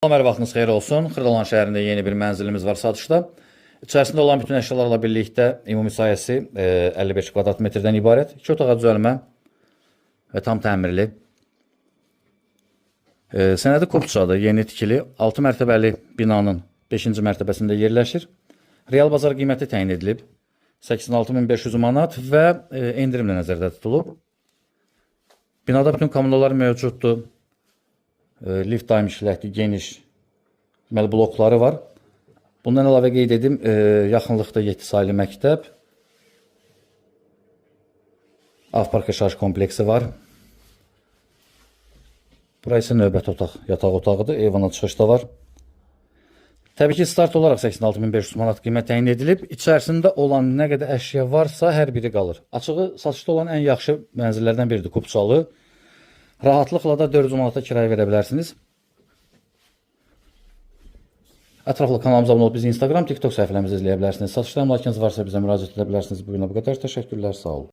Salam, hər vaxtınız xeyir olsun. Xırdalan şəhərində yeni bir mənzilimiz var satışda. İçərisində olan bütün əşyalarla birlikdə ümumi sahəsi 55 kvadrat metrdən ibarət. İki otağa düzəlmə və tam təmirli. Sənədi Kupçadır, yeni tikili, 6 mərtəbəli binanın 5-ci mərtəbəsində yerləşir. Real bazar qiyməti təyin edilib. 86.500 manat və endirimlə nəzərdə tutulub. Binada bütün kommunallar mövcuddur. Lift daim işləkdir, geniş deməli blokları var. Bundan əlavə qeyd edim, yaxınlıqda 7 saylı məktəb, Avpark yaşayış kompleksi var. Bura isə növbəti otaq, yataq otağıdır. Eyvana çıxış da var. Təbii ki, start olaraq 86.500 manat qiymət təyin edilib. İçərisində olan nə qədər əşya varsa, hər biri qalır. Açığı satışda olan ən yaxşı mənzillərdən biridir, Kupçalı. Rahatlıqla da 400 manata kirayə verə bilərsiniz. Ətraflı kanalımıza abunə olub bizi Instagram, TikTok səhifələrimizdə izləyə bilərsiniz. Satışda əmlakınız varsa bizə müraciət edə bilərsiniz. Bu günə bu qədər. Təşəkkürlər, sağ olun.